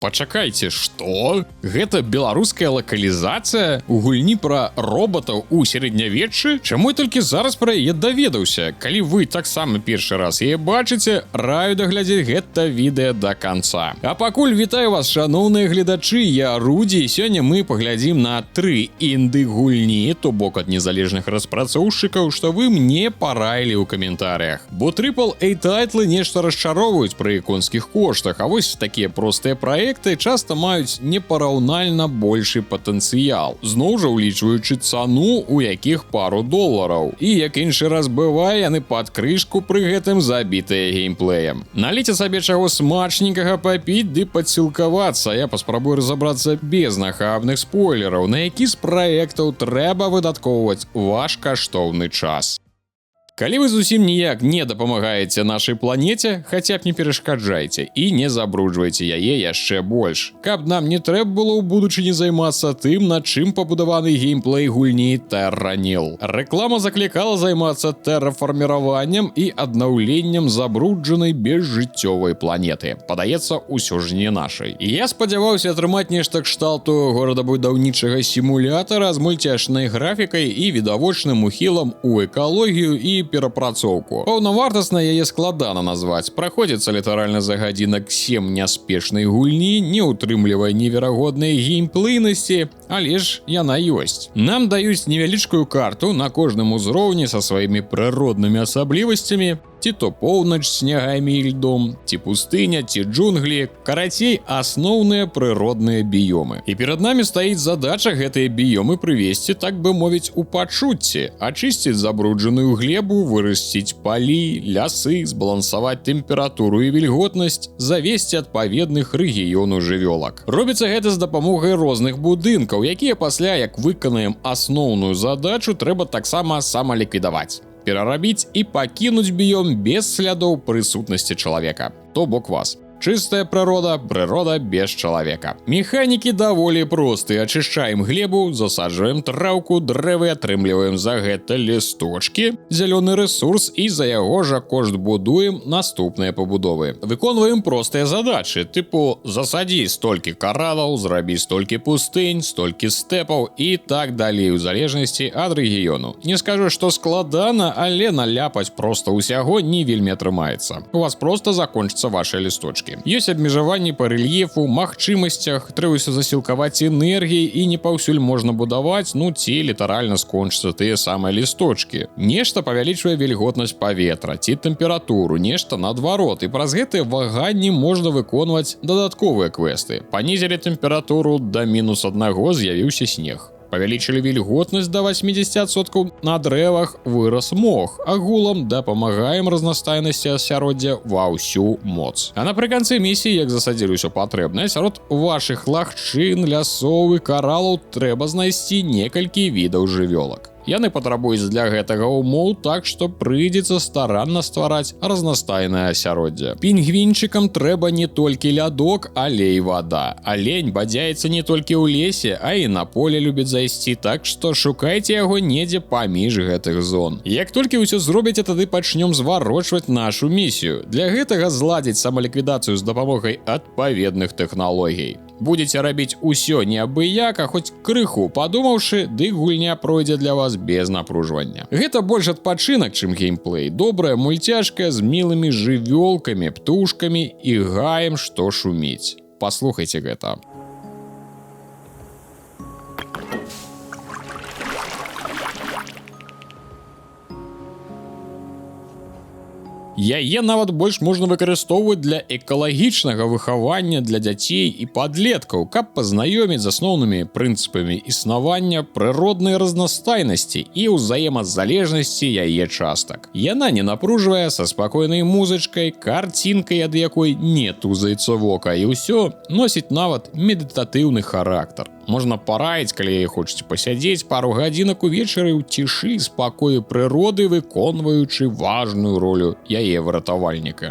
Пачакайце, што? Гэта беларуская лакалізацыя у гульні пра роботаў у сярэднявеччы? Чаму я толькі зараз пра яе даведаўся? Калі вы таксама першы раз яе бачыце, раю даглядзець гэта відэа да канца. А пакуль вітаю вас, шаноўныя гледачы, я Рудзі, і сёння мы паглядзім на тры інды гульні, то бок ад незалежных распрацоўшчыкаў, што вы мне параілі ў каментарыях. Бо трипл A тайтлы нешта расчароўваюць пры конскіх коштах, а вось такія простыя праекты часта маюць непараўнальна большы патэнцыял, зноў жа ўлічваючы цану, у якіх пару долараў. І як іншы раз бывае, яны пад крышку пры гэтым забітыя геймплеем. Наліце сабе чаго смачненькага папіць ды падсілкавацца, я паспрабую разабрацца без нахабных спойлераў, на які з праектаў трэба выдаткоўваць ваш каштоўны час. Калі вы зусім ніяк не дапамагаеце нашай планеце, хаця б не перашкаджайце і не забруджвайце яе яшчэ больш. Каб нам не трэба было ў будучыні займацца тым, над чым пабудаваны геймплей гульні Тэрранил. Рэклама заклікала займацца тэрафарміраваннем і аднаўленнем забруджанай безжыццёвай планеты. Падаецца, усё ж не нашай. І я спадзяваўся атрымаць нешта кшталту горадабудаўнічага сімулятара з мульцяшнай графікай і відавочным ухілам у экалогію і перапрацоўку. Паўнавартасна яе складана назваць. Праходзіцца літаральна за гадзінак 7 няспешнай гульні, не ўтрымлівае неверагоднай геймплейнасці, але ж яна ёсць. Нам даюць невялічкую карту на кожным узроўні са сваімі прыроднымі асаблівасцямі, ці то поўнач з снягамі і льдом, ці пустыня, ці джунглі, карацей, асноўныя прыродныя біёмы. І перад намі стаіць задача гэтыя біёмы прывесці, так бы мовіць, у пачуцці, ачысціць забруджаную глебу, вырасціць палі, лясы, збалансаваць тэмпературу і вільготнасць, завесці адпаведных рэгіёну жывёлак. Робіцца гэта з дапамогай розных будынкаў, якія пасля, як выканаем асноўную задачу, трэба таксама самаліквідаваць, перарабіць і пакінуць біём без слядоў прысутнасці чалавека, то бок вас. Чыстая прырода, прырода без чалавека. Механікі даволі простыя. Ачышчаем глебу, засаджваем траўку, дрэвы, атрымліваем за гэта лісточкі, зялёны рэсурс, і за яго жа кошт будуем наступныя пабудовы. Выконваем простыя задачы, тыпу засадзі столькі каралаў, зрабі столькі пустынь, столькі стэпаў і так далей у залежнасці ад рэгіёну. Не скажу, што складана, але наляпаць проста ўсяго не вельмі атрымаецца. У вас проста закончацца вашы лісточкі. Ёсць абмежаванні па рэльефу, магчымасцях, трэба ўсё засілкаваць энергіяй, і не паўсюль можна будаваць, ну ці літаральна скончацца тыя самыя лісточкі. Нешта павялічвае вільготнасць паветра ці тэмпературу, нешта наадварот, і праз гэтыя ваганні можна выконваць дадатковыя квесты. Панізілі тэмпературу да -1, з'явіўся снег. Павялічылі вільготнасць да 80%, на дрэвах вырас мох. Агулам дапамагаем разнастайнасці асяроддзя ва ўсю моц. А напрыканцы місіі, як засадзілі ўсё патрэбнае, сярод вашых лагчын, лясоў і каралаў трэба знайсці некалькі відаў жывёлак. Яны патрабуюць для гэтага умоў, так што прыйдзецца старанна ствараць разнастайнае асяроддзе. Пінгвінчыкам трэба не толькі лядок, але і вада. Алень бадзяецца не толькі ў лесе, а і на поле любіць зайсці, так што шукайце яго недзе паміж гэтых зон. Як толькі ўсё зробіце, тады пачнём зварочваць нашу місію. Для гэтага зладзіць самаліквідацыю з дапамогай адпаведных тэхналогій. Будзеце рабіць усё не абы-як, а хоць крыху падумаўшы, дык гульня пройдзе для вас без напружвання. Гэта больш адпачынак, чым геймплей. Добрая мульцяшка з мілымі жывёлкамі, птушкамі і гаем, што шуміць. Паслухайце гэта. Яе нават больш можна выкарыстоўваць для экалагічнага выхавання для дзяцей і падлеткаў, каб пазнаёміць з асноўнымі прынцыпамі існавання прыроднай разнастайнасці і ўзаемазалежнасці яе частак. Яна не напружвае, са спакойнай музычкай, карцінкай, ад якой не тузаецца вока, і ўсё носіць нават медытатыўны характар. Можна параіць, калі хочаце пасядзець пару гадзінак увечары ў цішы, спакою прыроды, выконваючы важную ролю яе выратавальніка.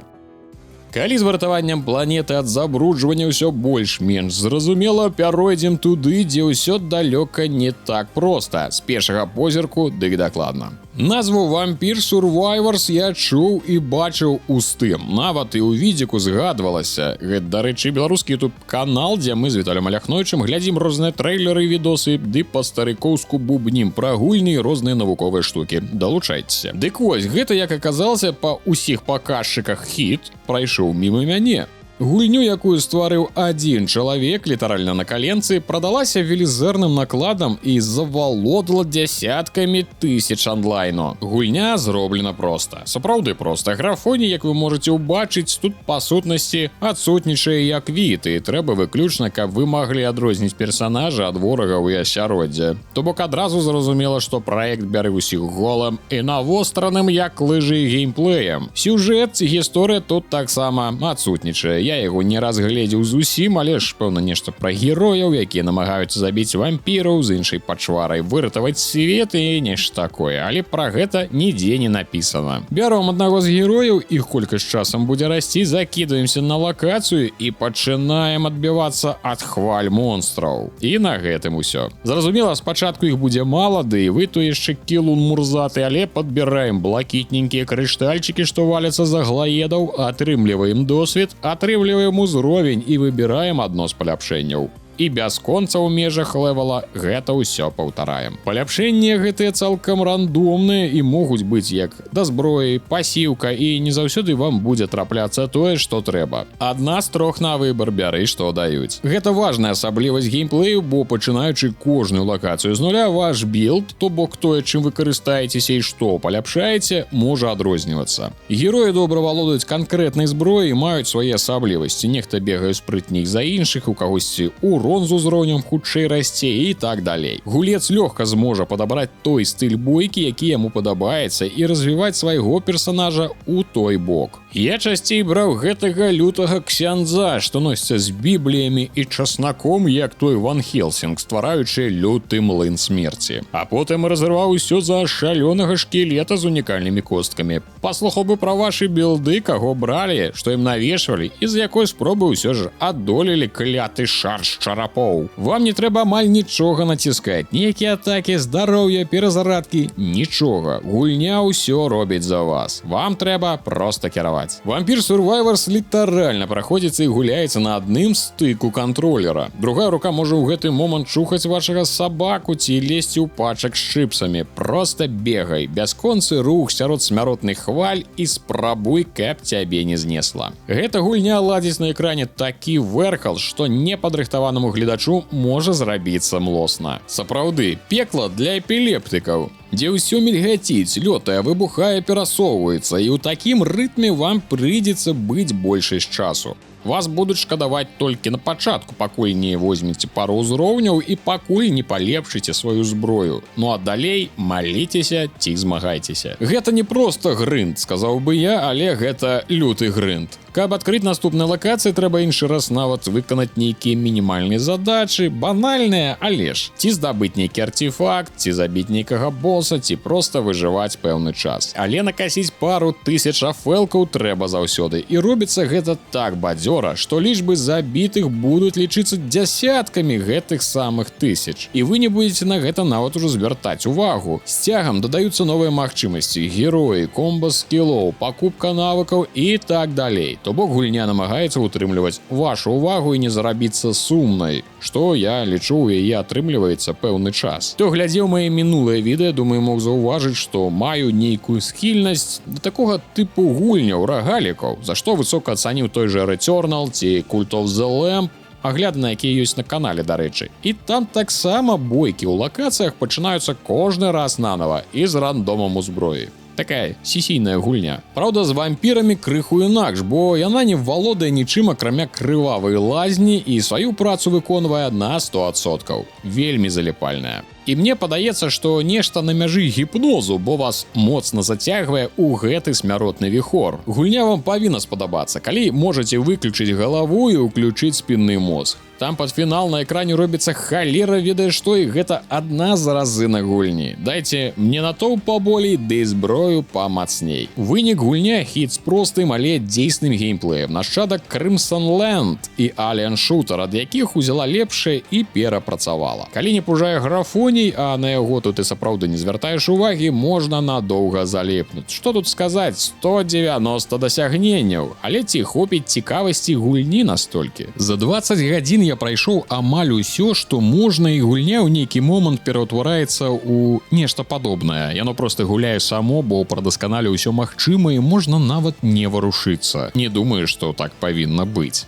Калі з выратаваннем планеты ад забруджвання ўсё больш-менш зразумела, пяройдзем туды, дзе ўсё далёка не так проста. З першага позірку дык дакладна. Назву Vampire Survivors я чуў і бачыў у Steam. Нават і ў відзіку згадвалася. Гэта, дарэчы, беларускі YouTube канал, дзе мы з Віталем Аляхновічам глядзім розныя трэйлеры, відосы ды па-старыкоўску бубнім пра гульні і розныя навуковыя штукі. Далучайцеся. Дык вось, гэта, як аказалася, па ўсіх паказчыках хіт, прайшоў міма мяне. Гульню, якую стварыў адзін чалавек літаральна на каленцы, прадалася велізарным накладам і завалодала дзясяткамі тысяч анлайну. Гульня зроблена проста. Сапраўды проста. Графоні, як вы можаце ўбачыць, тут па сутнасці адсутнічае як від, і трэба выключна, каб вы маглі адрозніць персанажа ад ворага ў асяроддзе. То бок адразу зразумела, што праект бярэ ўсіх голым і навостраным, як лыжы, геймплеем. Сюжэт ці гісторыя тут таксама адсутнічае. Я яго не разгледзеў зусім, але ж пэўна нешта пра герояў, якія намагаюцца забіць вампіраў з іншай пачварай, выратаваць свет і нешта такое, але пра гэта нідзе не напісана. Бяром аднаго з герояў, іх колькасць часам будзе расці, закідваемся на лакацыю і пачынаем адбівацца ад хваль монстраў. І на гэтым усё. Зразумела, спачатку іх будзе мала, ды і вы то яшчэ кілун мурзаты, але падбіраем блакітненькія крыштальчыкі, што валяцца за глаедаў, атрымліваем досвед, атрымліваем узровень і выбіраем адно з паляпшэнняў. І бясконца ў межах левела гэта ўсё паўтараем. Паляпшэнні гэтыя цалкам рандомныя і могуць быць як да зброі, пасіўка, і не заўсёды вам будзе трапляцца тое, што трэба. Адна з трох на выбар, бяры, што даюць. Гэта важная асаблівасць геймплею, бо, пачынаючы кожную лакацыю з нуля, ваш білд, то бок тое, чым вы карыстаецеся і што паляпшаеце, можа адрознівацца. Героі добра валодаюць канкрэтнай зброяй і маюць свае асаблівасці. Нехта бегае спрытней за іншых, у кагосьці урон з узроўнем хутчэй расце і так далей. Гулец лёгка зможа падабраць той стыль бойкі, які яму падабаецца, і развіваць свайго персанажа ў той бок. Я часцей браў гэтага лютага ксяндза, што носіцца з бібліямі і часнаком, як той Ван Хелсінг, ствараючы люты млын смерці. А потым разрываў усё за шалёнага шкілета з унікальнымі косткамі. Паслухаў бы пра вашы білды, каго бралі, што ім навешвалі і з якой спробы ўсё ж адолелі кляты шарж чарапоў. Вам не трэба амаль нічога націскаць, ніякія атакі, здароўя, перазарадкі, нічога. Гульня ўсё робіць за вас. Вам трэба проста кіраваць. Vampire Survivors літаральна праходзіцца і гуляецца на адным стыку кантролера. Другая рука можа ў гэты момант чухаць вашага сабаку ці лезці ў пачак з чыпсамі. Проста бегай, бясконцы рух сярод смяротных хваль і спрабуй, каб цябе не знесла. Гэта гульня ладзіць на экране такі вэрхал, што непадрыхтаванаму гледачу можа зрабіцца млосна. Сапраўды, пекла для эпілептыкаў, дзе ўсё мільгаціць, лётае, выбухае, перасоўваецца, і ў такім рытме вам прыйдзецца быць большасць часу. Вас будуць шкадаваць толькі на пачатку, пакуль не возьмеце пару ўзроўняў і пакуль не палепшыце сваю зброю. Ну а далей маліцеся ці змагайцеся. Гэта не проста грынд, сказаў бы я, але гэта люты грынд. Каб адкрыць наступныя лакацыі, трэба іншы раз нават выканаць нейкія мінімальныя задачы, банальныя, але ж ці здабыць нейкі артэфакт, ці забіць нейкага боса, ці проста выжываць пэўны час. Але накасіць пару тысяч афэлкаў трэба заўсёды. І робіцца гэта так бадзёра, што лічбы забітых будуць лічыцца дзясяткамі гэтых самых тысяч. І вы не будете на гэта нават ужо звяртаць увагу. З цягам дадаюцца новыя магчымасці, героі, комба скілоў, пакупка навыкаў і так далей. То бок гульня намагаецца ўтрымліваць вашу увагу і не зрабіцца сумнай, што, я лічу, у яе атрымліваецца пэўны час. Хто глядзеў мае мінулыя відэа, думаю, мог заўважыць, што маю нейкую схільнасць да такога тыпу гульняў, рагалікаў, за што высока ацаніў той жа Returnal ці Cult of the Lamb, агляды на якія ёсць на канале, дарэчы. І там таксама бойкі ў лакацыях пачынаюцца кожны раз нанова і з рандомам узброі. Такая сесійная гульня. Праўда, з вампірамі крыху інакш, бо яна не валодае нічым, акрамя крывавай лазні, і сваю працу выконвае на 100%. Вельмі заліпальная. І мне падаецца, што нешта на мяжы гіпнозу, бо вас моцна зацягвае ў гэты смяротны віхор. Гульня вам павінна спадабацца, калі можаце выключыць галаву і ўключыць спінны мозг. Там пад фінал на экране робіцца халера ведае што, і гэта адна з разынак гульні. Дайце мне натоўп паболей ды зброю памацней. Вынік: гульня хіт з простым, але дзейсным геймплеем. Нашчадак Crimson Land і Alien Shooter, ад якіх узяла лепшае і перапрацавала. Калі не пужае графоні, гульняй, а на яго тут і сапраўды не звяртаеш увагі, можна надоўга заліпнуць. Што тут сказаць, 190 дасягненняў, але ці хопіць цікавасці гульні настолькі? За 20 гадзін я прайшоў амаль усё, што можна, і гульня ў нейкі момант пераўтвараецца ў нешта падобнае. Яно проста гуляе само, бо прадасканаліў усё магчымае, і можна нават не варушыцца. Не думаю, што так павінна быць.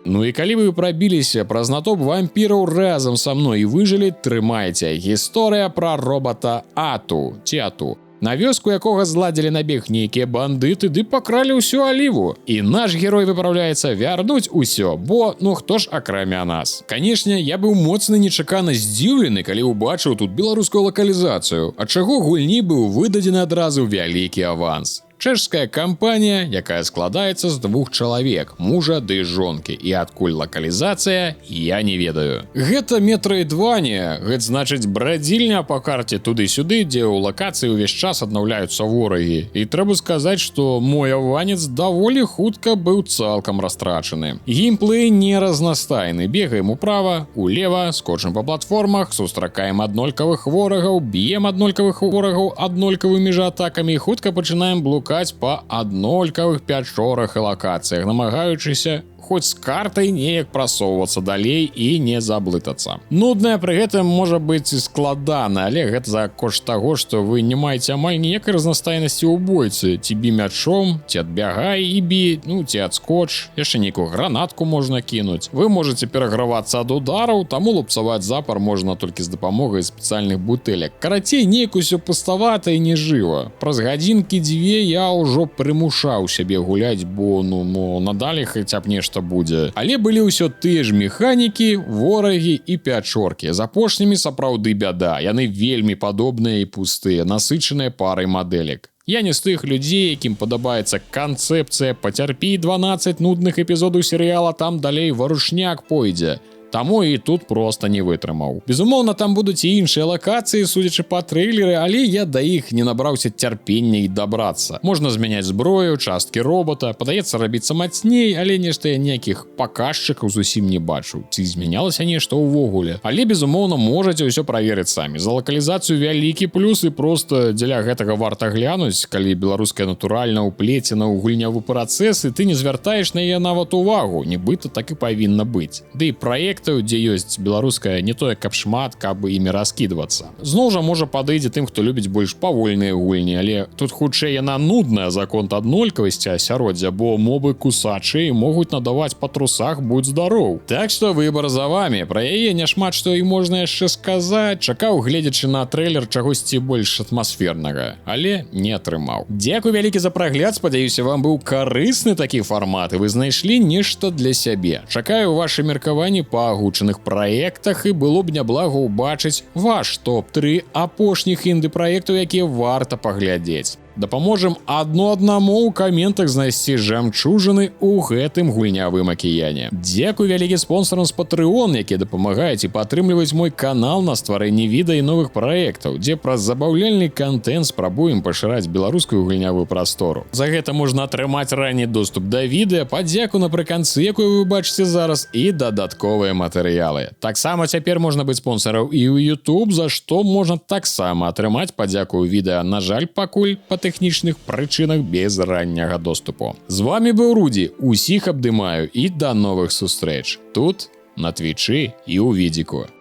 Ну і калі вы прабіліся праз натоўп вампіраў разам са мной і выжылі, трымайце: гісторыя пра робата Ату ці Ату, на вёску якога зладзілі набег нейкія бандыты ды пакралі ўсю аліву. І наш герой выпраўляецца вярнуць усё, бо ну хто ж акрамя нас. Канешне, я быў моцна нечакана здзіўлены, калі ўбачыў тут беларускую лакалізацыю, ад чаго гульні быў выдадзены адразу вялікі аванс. Чэшская кампанія, якая складаецца з двух чалавек, мужа ды жонкі, і адкуль лакалізацыя, я не ведаю. Гэта метраідванія, гэта значыць брадзільня па карце туды-сюды, дзе ў лакацыі ўвесь час аднаўляюцца ворагі. І трэба сказаць, што мой аванец даволі хутка быў цалкам растрачаны. Геймплей не разнастайны: бегаем управа, улева, скочым па платформах, сустракаем аднолькавых ворагаў, б'ем аднолькавых ворагаў аднолькавымі жа атакамі і хутка пачынаем блукаць па аднолькавых пячорах і лакацыях, намагаючыся хоць з картай неяк прасоўвацца далей і не заблытацца. Нудная пры гэтым можа быць і складана, але гэта за кошт таго, што вы не маеце амаль ніякай разнастайнасці ў бойцы: ці бі мячом, ці адбягай і бі, ну ці адскоч, яшчэ нейкую гранатку можна кінуць. Вы можете перагравацца ад удараў, таму лупцаваць запар можна толькі з дапамогай спецыяльных бутэлек. Карацей, неяк усё пуставата і нежыва. Праз гадзінкі дзве я ўжо прымушаў сябе гуляць, бо ну мо надалей хаця б нешта будзе. Але былі ўсё тыя ж механікі, ворагі і пячоркі. З апошнімі сапраўды бяда. Яны вельмі падобныя і пустыя, насычаныя парай мадэлек. Я не з тых людзей, якім падабаецца канцэпцыя «пацярпі 12 нудных эпізодаў серыяла, там далей варушняк пойдзе». Таму і тут проста не вытрымаў. Безумоўна, там будуць і іншыя лакацыі, судзячы па трэйлеры, але я да іх не набраўся цярпення і дабрацца. Можна змяняць зброю, часткі робота, падаецца, рабіцца мацней, але нешта я ніякіх паказчыкаў зусім не бачу. Ці змянялася нешта ўвогуле? Але, безумоўна, можаце ўсё праверыць самі. За лакалізацыю вялікі плюс, і проста дзеля гэтага варта глянуць, калі беларуская натуральна ўплецена ў гульнявы працэс, і ты не звяртаеш на яе нават увагу, нібыта так і павінна быць. Ды і праектаў, дзе ёсць беларуская, не тое каб шмат, каб імі раскідвацца. Зноў жа, можа, падыдзе тым, хто любіць больш павольныя гульні, але тут хутчэй яна нудная за конт аднолькавасці асяроддзя, бо мобы кусачыя і могуць надаваць па трусах будь здароў. Так што выбар за вамі. Пра яе няшмат што і можна яшчэ сказаць. Чакаў, гледзячы на трэйлер, чагосьці больш атмасфернага, але не атрымаў. Дзякуй вялікі за прагляд, спадзяюся, вам быў карысны такі фармат і вы знайшлі нешта для сябе. Чакаю вашы меркаванні па агучаных праектах, і было б няблага ўбачыць ваш топ-3 апошніх інды-праектаў, якія варта паглядзець. Дапаможам адно аднаму ў каментах знайсці жамчужыны ў гэтым гульнявым акіяне. Дзякуй вялікі спонсорам з Patreon, якія дапамагаюць і падтрымліваюць мой канал на стварэнні відэа і новых праектаў, дзе праз забаўляльны кантэнт спрабуем пашыраць беларускую гульнявую прастору. За гэта можна атрымаць ранні доступ да відэа, падзяку напрыканцы, якую вы бачыце зараз, і дадатковыя матэрыялы. Таксама цяпер можна быць спонсарам і ў YouTube, за што можна таксама атрымаць падзяку ў відэа. На жаль, пакуль па тэхнічных прычынах без ранняга доступу. З вами быў Рудзі, усіх абдымаю і да новых сустрэч тут, на твічы і ў відзіку.